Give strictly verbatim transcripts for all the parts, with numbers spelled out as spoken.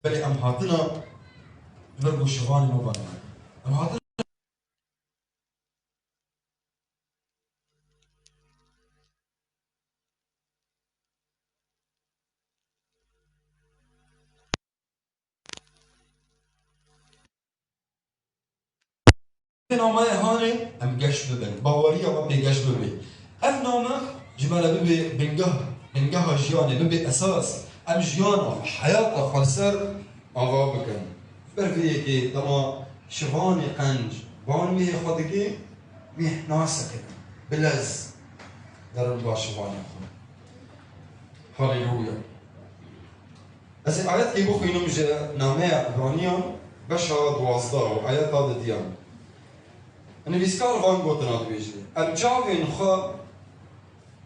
Belê em hatina vir ku şivanê me van. Em hatina Nameyê hanê em geş bibin, baweriya me pê geş bibe. Ev name ji me re bibe bingeh, bingeha jiyanê, bibe esas. Em jiyana xwe, heyata xwe li ser ava bikin. Ber vê yekê dema şivanê qenc ban mihê xwe dike, mih nasekine. Bi lez derin ba şivanê xwe. Haleluya. Ez ê ayetkê bixwînim ji nameya Ibraniyan beşa duwazdeh û ayeta didiyan. Nivîskar van gotina dibêje, em çavên xwe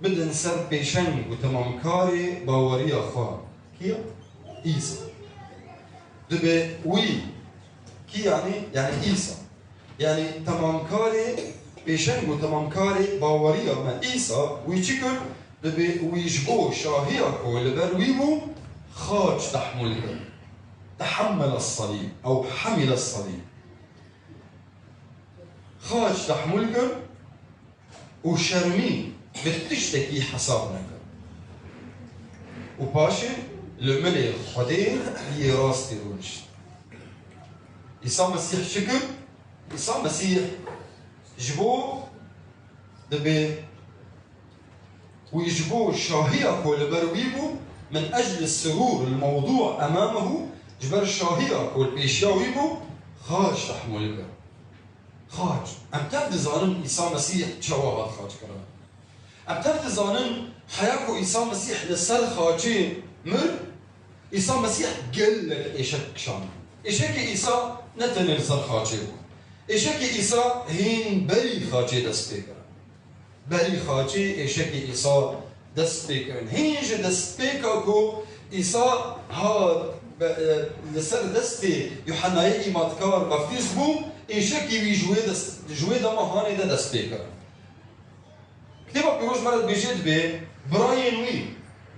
bidin ser pêşeng û temamkarê baweriya xwe. Kî ye? Îsa. Dibe wî. Kî yanî? Yanî Îsa. Yanî temamkarê, pêşeng û temamkarê baweriya me Îsa, wî çi kir? Dibe wî ji bo şahiya ku li ber wî bû, xaç tehmûl kir. Tehemmele salîb, ew hemile salîb. Xaç tehmûl kir û şermî bi tiştekî hesab nekir. Û paşê li milê Xwedê yê rastî rûnişt. Îsa Mesîh çi kir? Îsa Mesîh ji bo dibe wî ji bo şahiya ku li ber wî bû, min ecli sirûr il mewdû emamehu, ji ber şahiya ku li pêşiya wî bû, xaç tehmûl kir. Xaç. Em tev dizanin Îsa Mesîh çawa hat xaçkirin. Em tev dizanin heya ku Îsa Mesîh li ser xaçê mir, Îsa Mesîh gelek êşek kişand. Êşekê Îsa ne tenê li ser xaçê bû. Êşekê Îsa hîn berî xaçê dest pê kir. Berî xaçê êşekê Îsa dest pê kirin. Hîn ji destpêka ku Îsa hat be-, e, li ser destê Yuhennayê Îmadkar beftîz bû, êşekî wî ji wê dest, ji wê dema hanê de dest pê kirin. Kitêba Pîroz me re dibêje dibê birayên wî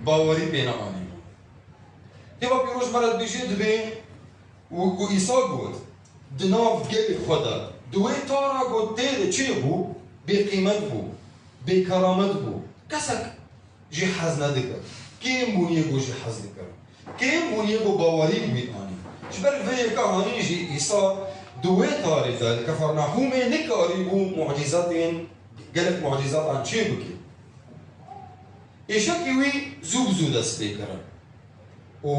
bawerî pê neanîbûn. Kitêba Pîroz me re dibêje dibê wekî Îsa got, di nav gelê xwe de, di wê tara ku tê de çêbû, bêqîmet bû, bêkeramet bû. Kesek jî hez nedikir. Kêm bûn yê ku jî hez dikir. Kêm bûn yê ku bawerî bi wî anî. Ji ber vê yeka hanî jî Îsa di wê tarê de li Kefernahûmê nikarîbû mucîzatên, gelek mucîzatan çê bike. Êşekî wî zû bi zû dest pê kirin. Û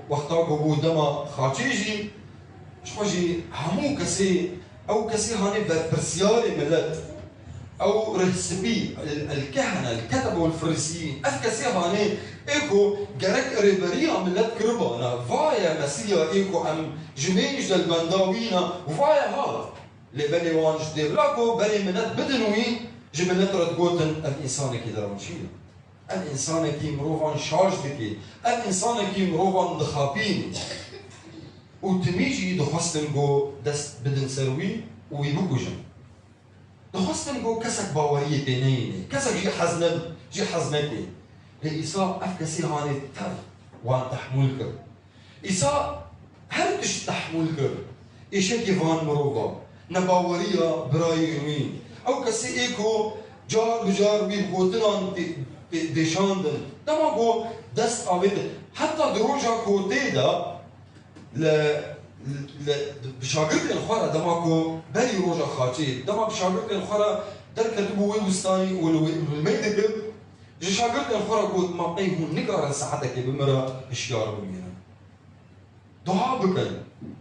wexta ku bû dema xaçê jî, ji xwe jî hemû kesê, ew kesê hanê berpirsiyarê milet, ew rihspî, el, el kehne, el ketebe û el firisiyîn, ev kesê hanê ê ku gerek rêberiya milet kiribana, vaye Mesîya ê ku em ji mêj de li benda wî ne, vaye hat. Lê belê wan ji dêvla ku berê milet bidin wî, ji milet re digotin, ev însanekî derançî ye. Ev însanekî mirovan şaş dikê. Ev însanekî mirovan dixapînê. Û timî jî dixwestin ku dest bidin ser wî û wî bikujin. Dixwestin ku kesek baweriyê pê neyînê. Kesek jî hez ne, jî hez nekê. Lê Îsa ev kesê hanê tev wan tehmûl kir. Îsa her tişt tehmûl kir. Êşekî van mirovan, nebaweriya birayên wî. Ew kesê ê ku car bi car wî bi gotinan tê, tê, têşandin. Dema ku dest avêtin. Heta di roja ku tê de li, li, bi şagirtên xwe re, dema ku berî roja xaçê, dema bi şagirtên xwe re derketibû wê wistanî û li wê, li me dikir, ji şagirtên xwe re got, ma qey hûn nikarin saetekê bi min re hişyar bimînin? Dua bikin.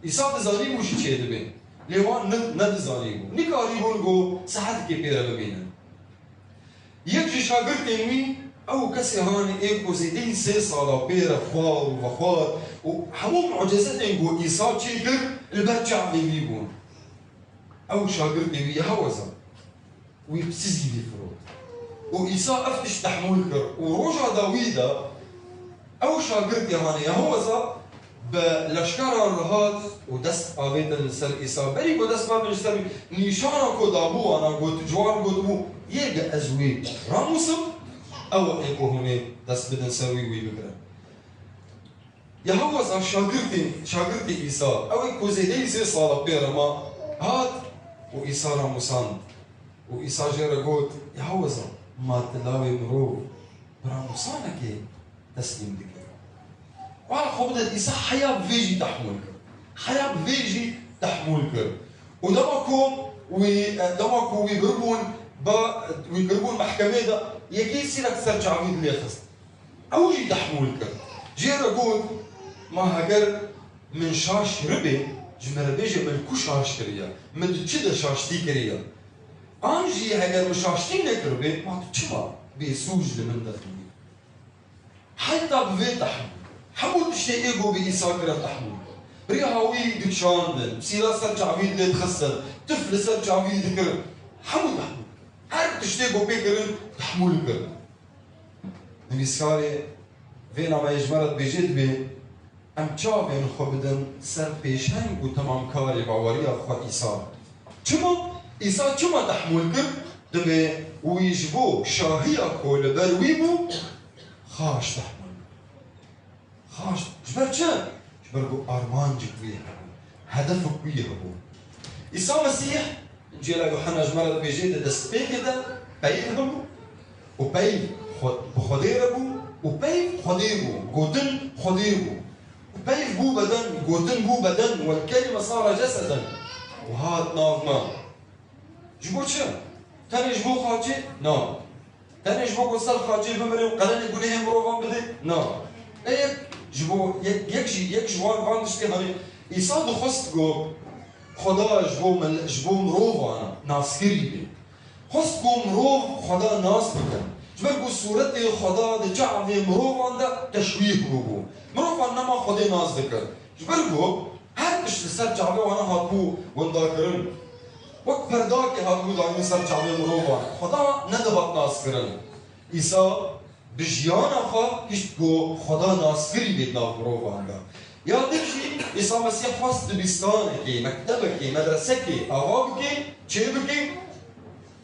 Îsa dizanîbû çi çêdibe. Lê wan ne, nedizanîbû. Nikarîbûn ku saetekê pê re bimînin. Yek ji şagirtên wî, ew kesê hanê ê ku zêdeyî sê sala pê re xwar û vexwar û hemû mucîzetên ku Îsa çêkir, li ber çavê wî bûn. Ew şagirtê wî ya heweza. Wî bi sizî vî firot. Û Îsa ev tişt tehmûl kir. Û roja dawî de ew şagirtê hanê Yehoweza bi leşkeran re hat û dest avêtin li ser Îsa. Berî ku dest bavên li ser wî, nîşana ku dabû wana got, ji wan gotibû, yê ge ez wî ramûsim, ew ê ku hûn ê dest bidin ser wî, wî bigirin. Yeheweza şagirtên, şagirtê Îsa, ew ê ku zêdeyî sê sala pê re ma, hat û Îsa ramûsand. Û Îsa jê re got, Yeheweza, ma tu lawê mirov bi ramûsanekê teslîm dikir? Wala xwe bide, Îsa heya bi vê jî tehmûl kir. Heya bi vê jî tehmûl kir. Û dema ku wî, dema ku wî giribûn, ba, wî giribûn mehkemê de, yekî sîrek ser çavî dilê xist. Ew jî tehmûl kir. Jê re got, Ma heger min şaş kiribê, ji min re bêje min ku şaş kiriye, min di çi de şaştî kiriye? An jî heger min şaştî nekiribê, ma tu çima bêsûc li min dixînî? Heta bi vê tehmûl, hemû tiştê ê ku bi Îsa kire tehmûl kir. Bi riha wî dikişandin, sîra ser çavî dilê dixistin, tif li ser çavî dikirin. Hemû tehmûl kir. Her tiştê ku pê kirin, tehmûl kir. Nivîskarê vê nameyê ji me re dibêje, dibê, Em çavên xwe bidin ser pêşeng û temamkarê baweriya xwe Îsa. Çima? Îsa çima tehmûl kir? Dibê wî ji bo şahiya ku li ber wî bû, xaş tehmûl kir. Xaş, ji ber çi? Ji ber ku armancek wî hebû, hedefek wî hebû. Îsa Mesîh, Încîla Yuhanna ji me re dibêje, di destpêkê de peyv hebû û peyv xwe-, bi Xwedê re bû û peyv Xwedê bû, gotin Xwedê bû. Û peyv bû beden, gotin bû beden, wel kelîme sara ceseden û hat nav me. Ji bo çi? Tenê ji bo xaçê? Na. Tenê ji bo ku ser xaçê bimire û qelenê gunehê mirovan bide? Na. Ê yek ji bo, yek, yek jî, yek ji wan, van tiştê, hanî Îsa dixwest ku Xweda ji bo mil-, ji bo mirovan naskirî be. Xwest ku mirov Xweda nas bikin. Ji ber ku sûretê Xweda di çavê mirovan de teşwîh bûbû. Mirovan nema Xwedê nas dikin. Ji ber ku her tişt li ser çavê wan hatibû windakirin. Wek perdakê hatibû danîn ser çavê mirovan. Xweda nedihat naskirin. Îsa bi jiyana xwe hişt ku Xweda naskirî bê di nav mirovan de. Ya din jî Îsa Mesîh xwest dibistanekê, mektebekê, medresekê ava bike, çêbike,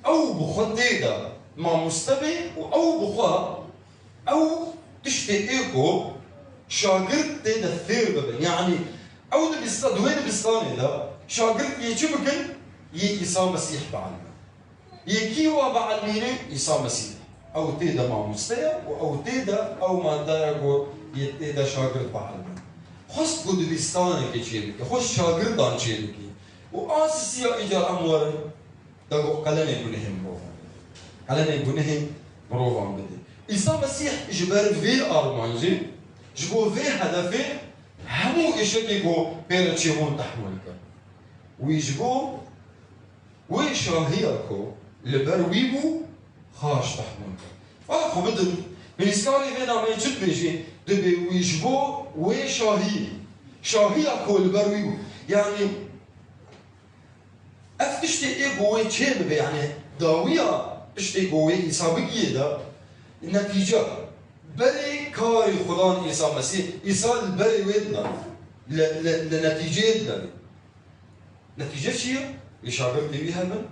ew bi xwe tê de mamoste be û ew bi xwe Ew tiştê ê ku şagirt tê de fêr bibin. Yanî ew dibista-, di wê dibistanê de şagirt yê çi bikin? Yê Îsa Mesîh bielmin. Yê kî wa bielmîne? Îsa Mesîh. Ew tê de mamoste ye û ew tê de ew madde ye ku yê tê de şagirt bielmin. Xwest ku dibistanekê çêbike, xwest şagirdan çêbike. Û asisiya îcar em werin. Da got, qelenê gunehê mirovan bide. Qelenê gunehê mirovan bide. Îsa Mesîh ji ber vê armancê, ji bo vê hedefê hemû êşekê ku pê re çêbûn tehmûl kir. Wî ji bo wê şahiya ku li ber wî bû, xaş tehmûl kir. Bala xwe bidin, nivîskarê vê nameyê çi dibêje? Dibê wî ji bo wê şahiyê, şahiya ku li ber wî bû. Yanî, Ev tiştê ê ku wê çê bibe, yanî dawiya tiştê ku wê Îsa bigihê de, netîce, berê karê Xudan Îsa Mesîh, Îsa li berê wê dineve, li, li, li netîceyê dineve. Netîce çi ye? Wê şagirtê wî hebin,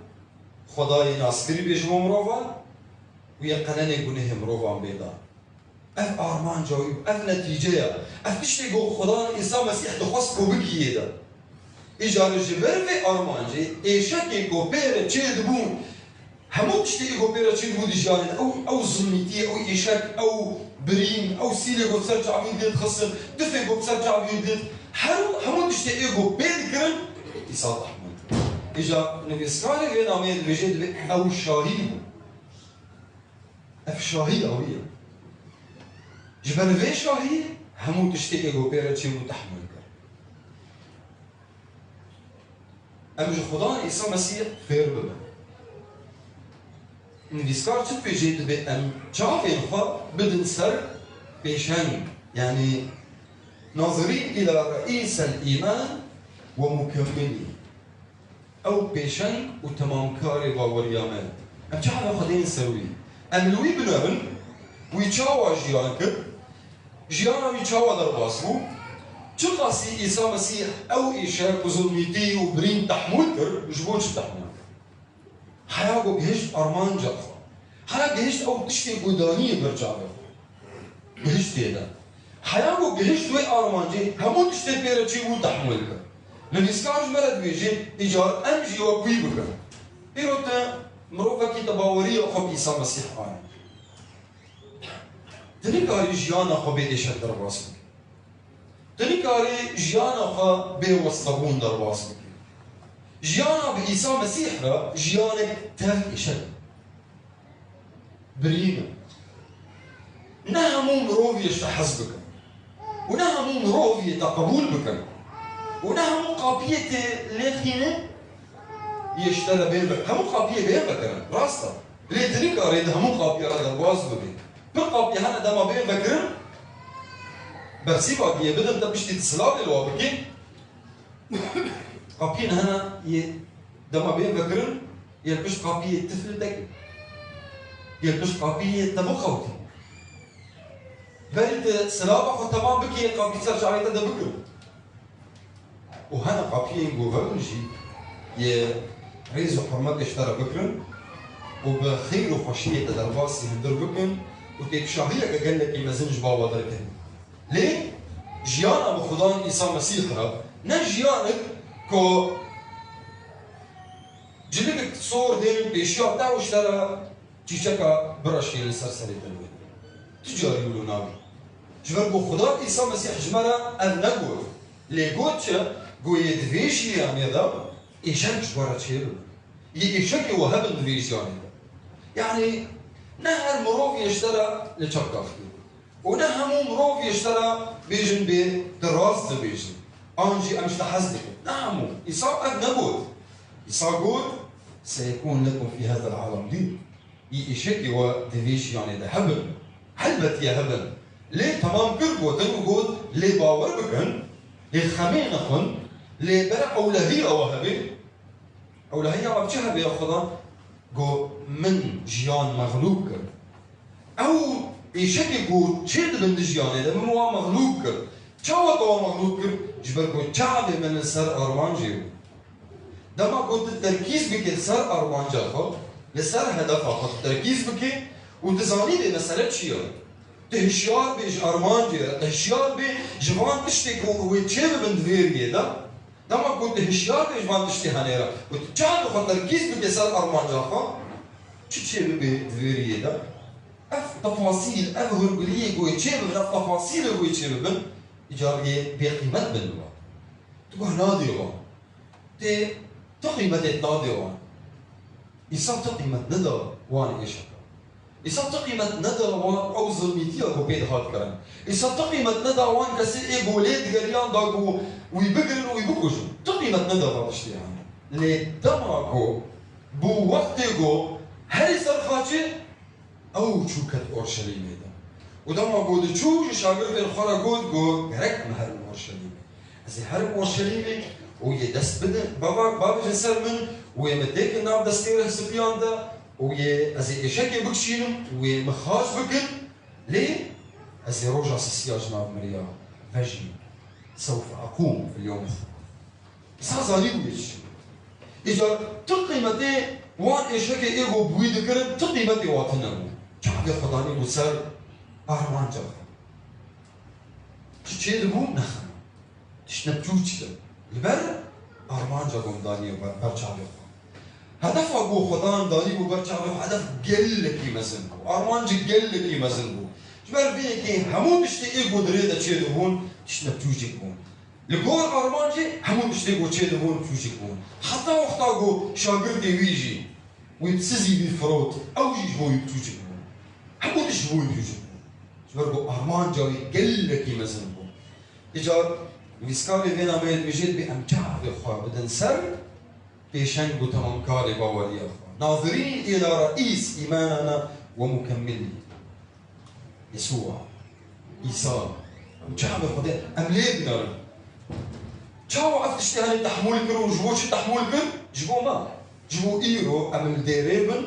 Xwedayê naskirî bê ji bo mirovan û yê qelenê gunehê mirovan bê dan. Ev armanca wî bû, ev netîce ye. Ev tiştê ku Xudan Îsa Mesîh dixwest ku bigihê de. Îcar ji ber vê armancê êşekê ku pê re çêdibûn, hemû tiştê ku pê re çêdibû di jiyanê de, ew, ew zilmîtiyê, ew êşek, ew birîn, ew sîlê ku ser çavî dê dixistin, tifê ku ser çavî dê, her hemû tiştê ê ku pê dikirin, Îsa tehmûl kir. Îcar nivîskarê vê nameyê dibêje, dibê ew şahî bû. Ev şahî ew ye. Ji ber vê şahiyê hemû tiştê ê ku pê re çêbû tehmûl kir. Em ji Xudan Îsa Mesîh fêr bibin. Nivîskar çi dibêje? Dibê em çavên xwe bidin ser pêşeng, yanî nazirîn îla reîsel îman we mukemmilî. Ew pêşeng û temamkarê baweriya me. Em çavê xwe dên ser wî. Em li wî binevin, wî çawa jiyan kir, jiyana wî çawa derbas bû, çiqasî Îsa Mesîh ew êşek û zilmîtî û birîn tehmûl kir, ji bo çi tehmûl kir? Heya ku gihişt armanca xwe. Heya gihişt ew tiştê ku daniyê ber çavê xwe. Gihişt tê de. Heya ku gihişt wê armancê, hemû tiştê pê re çêbû, tehmûl kir. Nivîskar ji me re dibêje, îcar em jî wek wî bikin. Îro tu mirovekî te baweriya xwe bi Îsa Mesîh anî. Tu nikarî jiyana xwe bê êşek derbas bikî. Tu nikarî jiyana xwe bê westebûn derbas bikî. Jiyana bi Îsa Mesîh re jiyanek tev êşek e. Birîn e. Ne hemû mirov yê ji te hez bikin. Û ne hemû mirov yê te qebûl bikin. Û ne hemû qapiyê tê lêxînin yê ji te re bên ve-, hemû qapiyê bên vekirin. Rast e. Lê tu nikarî di hemû qapiya re derbas bibî. Pir qapiye hene dema bên vekirin, bersîva diyê bidin te piştî tu silavê li wa bikî. Qapiyên hene yê dema bên vekirin, yê li pişt qapiyê tifl te kir. Yê li pişt qapiyê te bixewtî. Berî te silava xwe temam bikî, yê qapî ser çavê te de bikin. Û hene qapiyên ku vebin jî yê rêz û hurmetê ji te re bikirin û bi xêr û xweşiyê te derbasî hundir bikin û têkşahiyeke gelekî mezin ji ba we derkevin. Lê jiyana bi Xudan Îsa Mesîh re ne jiyanek ku cilikek sor dêrin pêşiya te û ji te re çîçeka bireşkê li ser serê te li wê. Tu carî wilo nabî. Ji ber ku Xudan Îsa Mesîh ji me re ev negot. Lê got çi? Got yê di vê jiyanê de êşek ji we re çêbibin. Yê êşekê we hebin di vê jiyanê de. Yanî ne her mirov yê ji te re li çepka fikirî. Û ne hemû mirov yê ji te re bêjin bê tu rast dibêjî. An jî em ji te hez dikin. Ne hemû. Îsa ev negot. Îsa got, "Seyekûn lekum fî hezal alem dîn." Yê êşekê we di vê jiyanê de hebin. Helbet yê hebin. Lê temam kir gotin û got, "Lê bawer bikin, lê xemê nexwin, lê bere ewlehiya we hebe." Ewlehiya me bi çi hebe ya Xudan? Got, "Min jiyan mexlûb kir." Ew êşekê ku çê dibin di jiyanê de, min wan mexlûb kir. Çawa te wan mexlûb kir? Ji ber ku çavê min li ser armancê bû. Dema ku tu terkîz bikî li ser armanca xwe, li ser hedefa xwe tu terkîz bikî û tu zanî vê mesele çi ye. Tu hişyar bê ji armancê re, tu hişyar bê ji van tiştê ku wê çê bibin di vê riyê de. Dema ku tu hişyar bê ji van tiştê henê re û tu çavê xwe terkîz bike ser armanca xwe, çi çê bibe di vê riyê de? Ev tefasîl, ev hurguliyê ku yê çê bibin, ev tefasîlê ku yê çê bibin, îcar yê bêqîmet bin li wan. Tu guh nadê wan. Tê tu qîmetê nadê wan. Îsa tu qîmet neda wan êşeka. Îsa tu qîmet neda wan ew zilmîtiya ku pê dihat kirin. Îsa tu qîmet neda wan kesê ê ku lê digeriyan da ku wî bigirin û wî bikujin. Tu qîmet neda van tiştê hene. Lê dema ku bû wextê ku herî ser xaçê, ew çû ket Orşelîmê de. Û dema ku diçû ji şagirtên xwe re got, got, "Gerek em herin Orşelîmê. Ez ê herim Orşelîmê û yê dest bidin, bava-, bavêjin ser min û yê min têkin nav destê rihsipiyan de û yê ez ê êşekê bikişînim û yê min xaç bikin, lê ez ê roja sisiya ji nav miriya vejînim. Sewfe eqûm fil yewm." Îsa zanîbû yê çi. Îcar tu qîmetê wan êşekê ê ku bi wî dikirin, tu qîmetê wan tune bû. Çavê xwe danîbû ser armanca xwe. Çi çêdibû nexema. Tişt ne çû çi de. Li ber armanca ku daniye ber, ber çavê xwe. Hedefa ku Xudan danîbû ber çavê xwe, hedef gelekî mezin bû. Armancek gelekî mezin bû. Ji ber vê yekê hemû tiştê ê ku di rê de çêdibûn, tişt ne çû çi bûn. Li gor armancê hemû tiştê ku çêdibûn çûçik bûn. Heta wexta ku şagirtê wî jî wî bi sizî bî firot, ew jî ji bo wî bi çûçik bûn. Hemû tişt ji bo wî bi çûçik bûn. Ji ber ku armanca wî gelekî mezin bû. Îcar nivîskarê vê nameyê dibêje, dibê em çavê xwe bidin ser pêşeng û temamkarê baweriya xwe. Nazirîn îla reîs îmanana we mukemmilî. Yesûa, Îsa, em çavê Xwedê, em lê binerin. Çawa ev tiştê henê tehmûl kir û ji bo çi tehmûl kir? Ji bo me. Ji bo îro em li dêrê bin,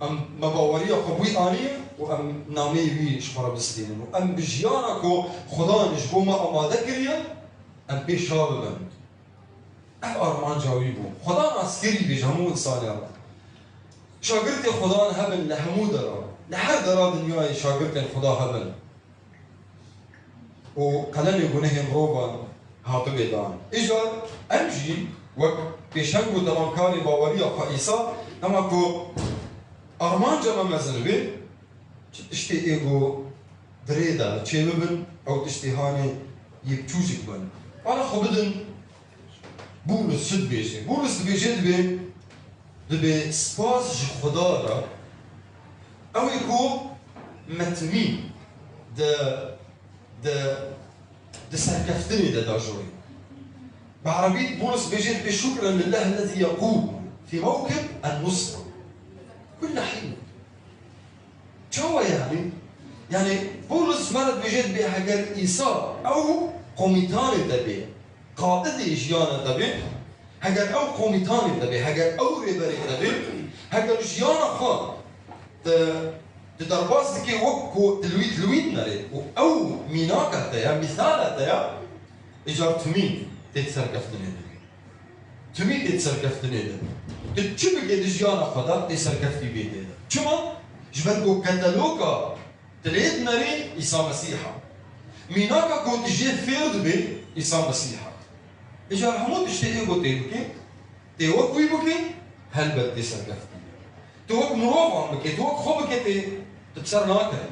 em, me baweriya xwe bi wî aniye û em nameyê wî ji xwe re bistînin û em bi jiyana ku Xudan ji bo me amade kiriye, em pê şa bibin. Ev armanca wî bû. Xudan askerî bê ji hemû însanê re. Şagirtê Xudan hebin li hemû dera. Li her dera dinyayê şagirtên Xuda hebin. û qelenê gunehê mirovan hatibê dan. Îcar em jî wek pêşeng û temamkarê baweriya xwe Îsa, dema ku armanca me mezin bê, çi tiştê ê ku dirê de çê bibin, ew tiştê hanê yê biçûcik bin. Bala xwe bidin Bûlus çi dibêje? Bûlus dibêje, dibê, dibê spas ji Xweda re, ew ê ku me timî di, di, di serkeftinê de da jorê. Bi erebî Bûlus dibêje, dibê şukren lilleh ellezî yekûm fî mewkib en-nusra kulle hîn. Çawa yani? Yani Pawlos ji me re dibêje, dibê heger Îsa ew komîtanê te bê, qaidê jiyana te bê, heger ew komîtanê te bê, heger ew rêberê te bê, heger jiyana xwe te, te derbas dikê wek ku dilwît, dilwît nerê û ew mînaka te ya, mîsala te ya, îcar timî tê serkeftinê de bê. Timî tê serkeftinê de. Tu çi bikê di jiyana xwe de, tê serkeftî bê tê de. Çima? Ji ber ku ketaloka dilê dinerê Îsa Mesîh e. Mînaka ku tu jê fêr dibê Îsa Mesîh e. Îcar hemû tiştê ê ku tê bikê, tê wek wî bikê, helbet tê serkeftî bê. Tu wek mirovan bikê, tu wek xwe bikê, tê, tu bi ser nakevî.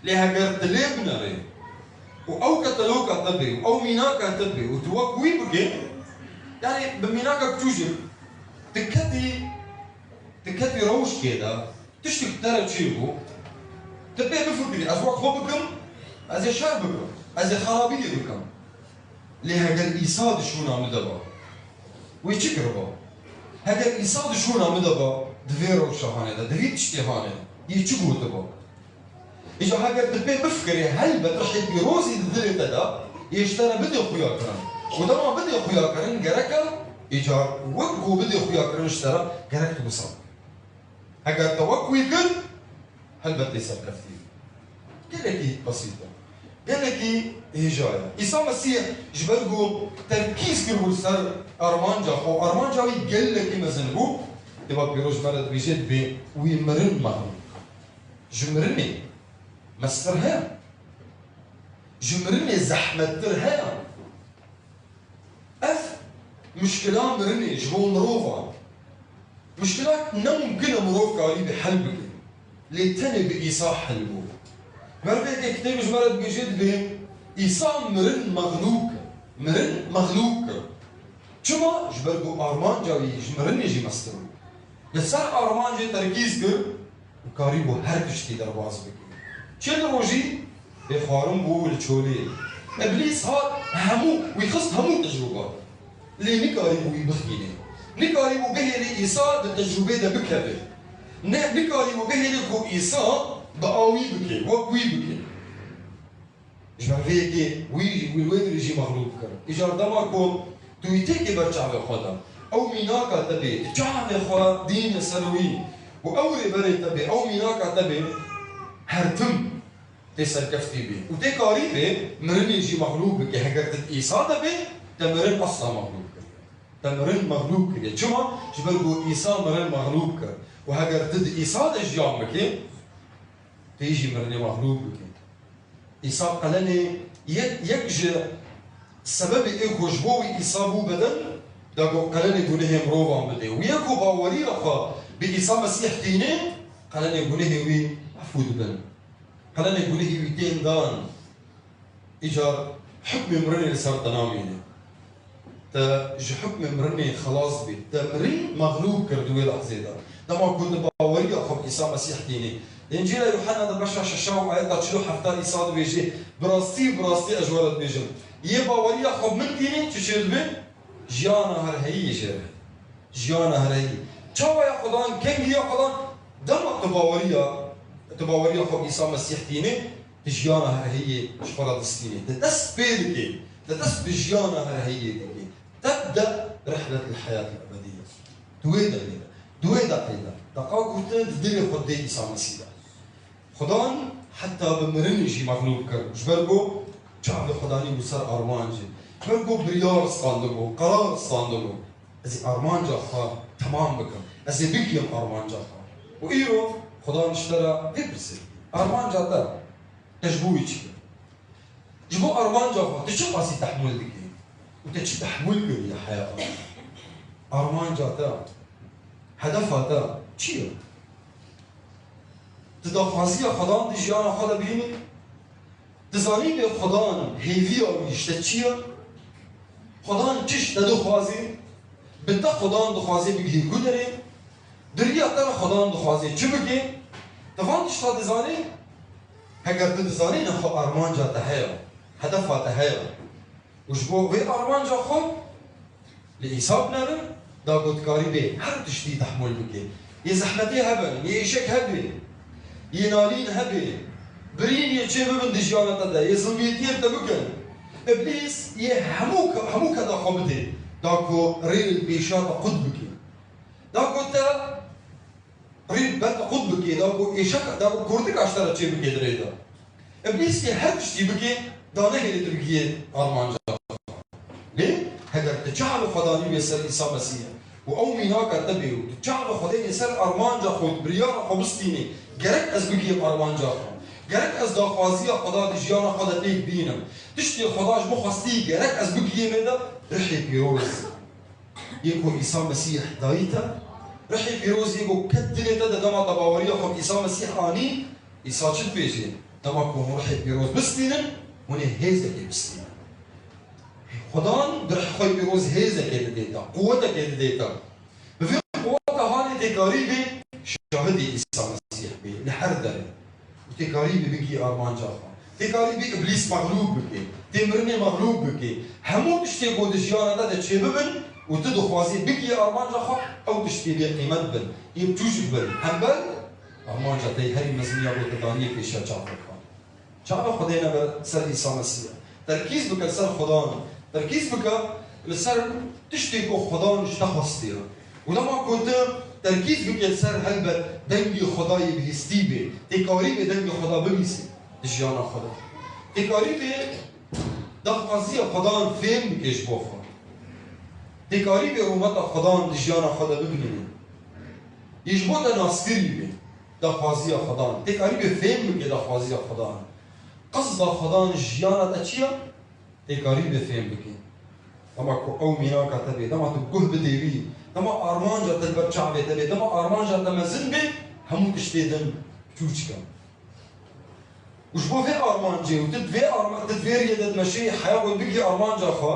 Lê heger dilê binerê û ew ketaloka te bê û ew mînaka te bê û tu wek wî bikê, yani bi mînaka biçûcik, tu ketî, tu ketî rewşkê de, tiştek te re çêbû, tu pê bifikirî, ez wek xwe bikim, ez ê şer bikim, ez ê xerabiyê bikim. Lê heger Îsa di şûna min de ba, wê çi kiriba? Heger Îsa di şûna min de ba, di vê rewşa hanê de, di vî tiştê hanê de, yê çi gotiba? Îca heger tu pê bifikirî, helbet rihê pîrozî di dilê te de, yê ji te re bidê xuyakirin. Û dema bidê xuyakirin, gerek e, îca wek ku bidê xuyakirin ji te re, gerek tu wisa bikî. Heger te wek wî kir, helbet tê serkeftî. Gelekî besît e. Gelekî hêja ye. Îsa Mesîh ji ber ku terkîz kiribû li ser armanca xwe, armanca wî gelekî mezin bû, Kitêba Pîroz ji me re dibêje, dibê wî mirin mexlûq. Ji mirinê mestir heye? Ji mirinê zehmettir heye? Ev mişkila mirinê ji bo mirovan, mişkila ne mumkin e mirov karî bi hel bike. Lê tenê bi Îsa hel bû. Ber vê yekê kitêbê ji me re dibêje, dibê Îsa mirin mexlûk kir. Mirin mexlûk kir. Çima? Ji ber ku armanca wî ji mirinê jî mestir bû. Li ser armancê terkîz kir, û karîbû her tiştî derbas bike. Çil rojî bêxwarin bû li çolê. Îblîs hat hemû, wî xist hemû tecrûba. Lê nikarîbû wî bixînê. Nikarîbû bihêlê Îsa di tecrûbê de bikeve. Ne, nikarîbû bihêlê ku Îsa bi awî bike, wek wî bike. Ji ber vê yekê wî, wî li wê dirê jî mexlûb kir. Îcar dema ku tu wî têkê ber çavê xwe de, ew mînaka te bê, tu çavê xwe dîne ser wî û ew rêberê te bê, ew mînaka te bê, her tim tê serkeftî bê û tê karî bê mirinê jî mexlûb bike. Heger tu di Îsa de bê, te mirin esla mexlûb kiriye. Te mirin mexlûb kiriye. Çima? Ji ber ku Îsa mirin mexlûb kir. Û heger tu di Îsa de jiyan bikê, tu yê jî mirinê mexlûb bikê. Îsa qelenê yek, yek ji sebebê ê ku ji bo wî Îsa bû beden, da ku qelenê gunehê mirovan bidê. Û yek ku baweriya xwe bi Îsa Mesîh tînê, qelenê gunehê wî efû dibin. Qelenê gunehê wî tên dan. Îcar hukmê mirinê li ser te namîne. Te ji hukmê mirinê xelas bî. Te mirî mexlûb kir di wê lehzê de. Dema ku tu baweriya xwe bi Îsa Mesîh tînî. Di Încîla Yuhanna de beşa şeşa û ayeta çil û hefta Îsa dibêje, bi rastî, bi rastî ez ji we re dibêjim. Yê baweriya xwe bi min tînî, çi çê dibe? Jiyana herheyî jê re. Jiyana herheyî. Çawa ya Xudan, kengiya Xudan, dema tu baweriya, tu baweriya xwe bi Îsa Mesîh tînî, tu jiyana herheyî ji xwe re distînî. Tu dest pê dikî, tu dest bi jiyana herheyî dikî. Tebde rihlet li heyat ebedî ye. Di wê demê de, di wê deqê de, deqa ku tu di dilê xwe dê Îsa Mesîh de. Xudan heta bi mirinê jî mexlûb kir. Ji ber ku çavê Xudanî bû ser armancê. Ji ber ku biryar standibû, qerar standibû. Ez ê armanca xwe temam bikim. Ez ê bigihim armanca xwe. Û îro Xudan ji te re vê pirsê dike. Armanca te, te ji bo wî çi kir? Ji bo armanca xwe tu çi qasî tehmûl dikî? Û te çi tehmûl kiriye heya? Armanca te, hedefa te çi ye? Tu daxwaziya Xwedan di jiyana xwe de bînî? Dizanî bê Xwedan hêviya wî ji te çi ye? Xwedan çi ji te dixwazî? Bi te Xwedan dixwazê bigihî ku derê? Di riya te re Xwedan dixwazê çi bike? Tu van tişta dizanî? Heger tu dizanî, niha armanca te heye, hedefa te heye. Û ji bo vê armanca xwe li Îsa binerin, da ku dikarî bê her tiştî tehmûl bike. Yê zehmetê hebe, yê êşek hebe, yê nalîn hebe, birîn yê çê bibin di jiyana te de, yê zilmiyetiyên te bikin. Îblîs yê hemû ke-, hemû keda xwe bidê, da ku rê li pêşiya te qut bike. Da ku te rê ber te qut bikê, da ku êşek, da ku kurtika ji te re çê bikê di rê de. Îblîs yê her tiştî bikê, da nehêlê tu bigihê armanca. Lê heger tu çavê xwe danî bê ser Îsa Mesîh û ew mînaka te bê û tu çavê xwe danî ser armanca xwe, biryara xwe bistînî, gerek ez bigihêm armanca xwe, gerek ez daxwaziya Xweda di jiyana xwe de têk bînim, tiştê Xweda ji min xwestî gerek ez bigihêm ê de, rihê pîroz. Yê ku Îsa Mesîh dayî te, rihê pîroz yê ku ket dilê te de dema te baweriya xwe bi Îsa Mesîh anî, Îsa çi dibêje? Dema ku hûn rihê pîroz bistînin, hûn ê hêzekê bistînin. Xwedan bi rihê xwe pîroz hêzekê didê te, quwetekê didê te. Bi vê quweta hanê tê karî bê şahidê Îsa Mesîh bê li her derê. Û tê karî bê bigihî armanca xwe. Tê karî bê Îblîs mexlûb bike. Tê mirinê mexlûb bike. Hemû tiştê ku di jiyana te de çêbibin û tu dixwazî bigihî armanca xwe, ew tiştê bê qîmet bin. Yê biçûçik bin. Hember armanca te yê herî mezin ya ku te daniyê pêşiya çavê xwe. Çavê xwe dêne ber ser Îsa Mesîh. Terkîz bike li ser Xwedan. Terkîz bike li ser tiştê ku Xwedan ji te xwestiye. Û dema ku tu terkîz bike li ser helbet dengê Xwedayê bihîstî bê. Tê karî bê dengê Xweda bibîsî di jiyana xwe de. Tê karî bê daxwaziya Xwedan fêm bike ji bo xwe. Tê karî bê rûmeta Xwedan di jiyana xwe de bibîne. Yê ji bo te naskirî bê. Daxwaziya Xwedan. Tê karî bê fêm bike daxwaziya Xwedan. Qesda Xwedan ji jiyana te çi ye? Tê karî bê fêm bike. Dema ku ew mînaka te bê, dema tu guh bidê wî, dema armanca te li ber çavê te bê, dema armanca te mezin bê, hemû tiştê din çûçik e. Û ji bo vê armancê û tu di vê arma-, tu di vê riyê de dimeşê heya ku bigihî armanca xwe,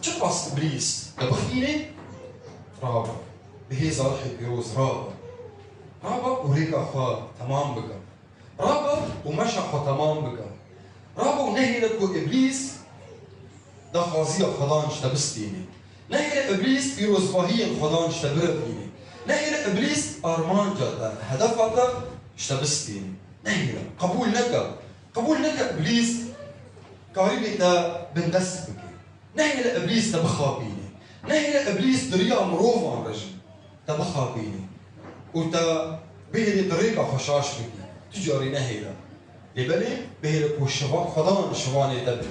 çiqas Îblîs te bixînê, rabe. Bi hêza rihê pîroz rabe. Rabe û rêka xwe temam bike. Rabe û meşa xwe temam bike. Rabe û nehêle ku Îblîs daxwaziya Xwedan ji te bistînê. Nehêle Îblîs pîrozbahiyên Xwedan ji te birevînê. Nehêle Îblîs armanca te, hedefa te ji te bistînê. Nehêle, qebûl neke. Qebûl neke Îblîs karîbê te bindest bike. Nehêle Îblîs te bixapîne. Nehêle Îblîs di riya mirovan re jî te bixapîne û te bihêlê di rêka xwe şaş bikî. Tu carî nehêle. Lê belê bihêle ku şiva-, Xwedan şivanê te be.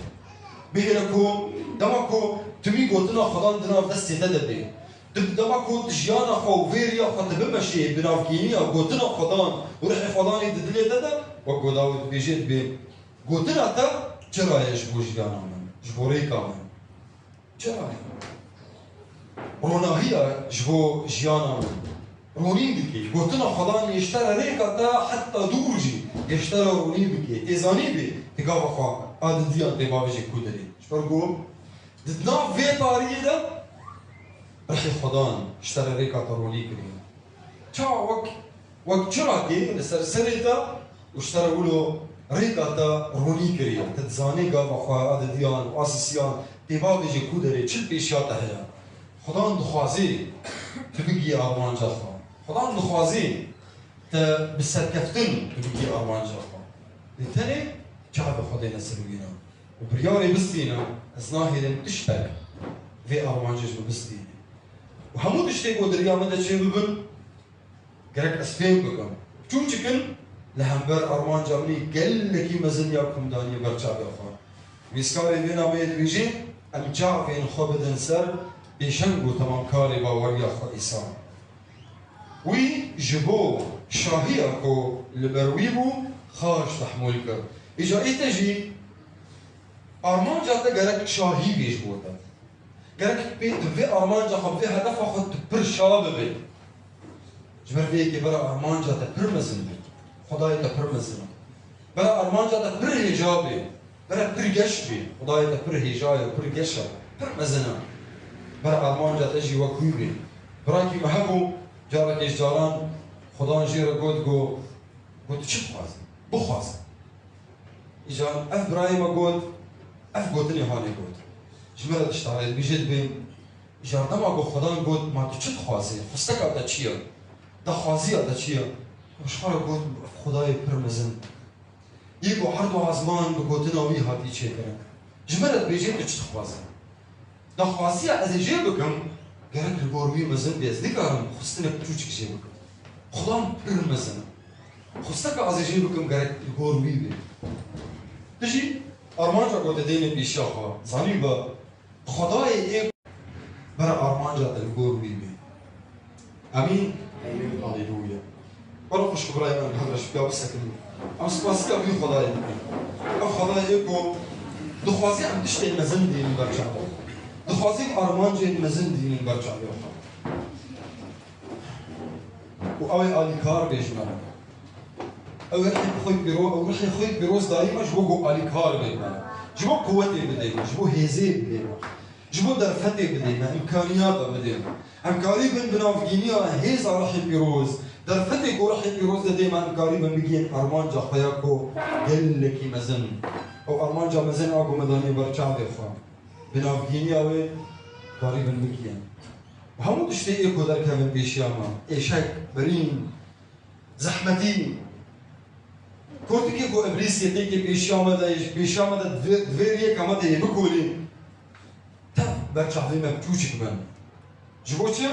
Bihêle ku dema ku tu mî gotina Xwedan di nav destê te de be. Tu dema ku di jiyana xwe û vê riya xwe tu bimeşê bi navkêniya gotina Xwedan û rihê Xwedanê di dilê te de, wek ku Dawid dibêje dibê, Gotina te çira ye ji bo jiyana min, ji bo rêka min? Çira ye? Ronahiya ji bo jiyana min ronîn dike. Gotina Xwedan yê ji te re rêka te heta dûr jî yê ji te re ronîn bike. Tê zanî bê, tu gava xwe a didiyan tê bavêjê ku derê. Ji ber ku di nav vê tariyê de rihê Xwedan ji te re rêka te ronî kiriye. Çawa wek, wek çirakê li ser serê te û ji te re wilo rêka te ronî kiriye. Te dizanê gava xwe a didiyan û a sisiyan tê bavêjê ku derê çi li pêşiya te heye. Xudan dixwazê tu bigihî armanca xwe. Xudan dixwazê te bi serkeftin tu bigihî armanca xwe. Lê tenê çavê xwe dêne ser wîna. Û biryarê bistîne, ez nahêlim tiştek vê armancê ji min bistîne. Û hemû tiştê ku di riya min de çêbibin, gerek ez fêm bikim. Çûçik in li hember armanca min ê gelekî mezin ya ku min daniye ber çavê xwe. Nivîskarê vê nameyê dibêje, em çavên xwe bidin ser pêşeng û temamkarê baweriya xwe Îsa. Wî ji bo şahiya ku li ber wî bû, xaş tehmûl kir. Îca ê te jî Armanca te gerek şahî bê ji bo te. Gerek pê tu vê armanca xwe, vê hedefa xwe tu pir şa bibê. Ji ber vê yekê bira armanca te pir mezin bê. Xwedayê te pir mezin e. Bira armanca te pir hêja bê. Bira pir geş bê. Xwedayê te pir hêja ye, pir geş e, pir mezin e. Bira armanca te jî wek wî bê. Birakî me hebû, carekê ji caran Xwedan jê re got, got, got, tu çi dixwazî? Bixwaze. Îcar ev birayê me got, ev gotinê hanê got. Ji me re diştare, dibêje dibêm, îcar dema ku Xwedan got, ma tu çi dixwazî? Xwesteka te çi ye? Daxwaziya te çi ye? Ji xwe re got, Xwedayê pir mezin. Yê ku erd û ezman bi gotina wî hatî çêkirin. Ji me re dibêje tu çi dixwazî? Daxwaziya ez ê jê bikim, gerek li gor wî mezin bê. Ez nikarim xwestinek piçûçik jê bikim. Xudan pir mezin e. Xwesteka ez ê jê bikim gerek li gor wî bê. Tu jî armanca ku te dêne pêşiya xwe, zanî be, Xwedayê ê bera armanca te li gor wî bê. Amîn. Amîn. Haleluya. Wela xwişk û birayê min, hev re ji piya bisekinin. Em spasiya wî Xwedayê bikin. Ev Xwedayê ku dixwazî em tiştên mezin dînin ber çavê xwe. Dixwazî em armancên mezin dînin ber çavê xwe. Û ew ê alîkar bê ji me re. Ew rihê xwe pîro-, ew rihê xwe pîroz dayî me ji bo ku alîkar bê me re. Ji bo quwetê bidê me, ji bo hêzê bidê me. Ji bo derfetê bidê me, îmkaniyata bidê me. Em karî bin bi navgîniya hêza rihê pîroz, derfetê ku rihê pîroz didê me, em karî bin bigihên armanca xwe ya ku gelekî mezin. Ew armanca mezin a ku me daniye ber çavê xwe. Bi navgîniya wê karî bin bigihên. Hemû tiştê ê ku derkevin pêşiya me, êşek, birîn, zehmetî, kurtikê ku Îblîs yê têkê pêşiya me de, pêşiya me de divê, divê riyê ke me tê yê bikolî, tev ber çavê me piçûçik bin. Ji bo çi?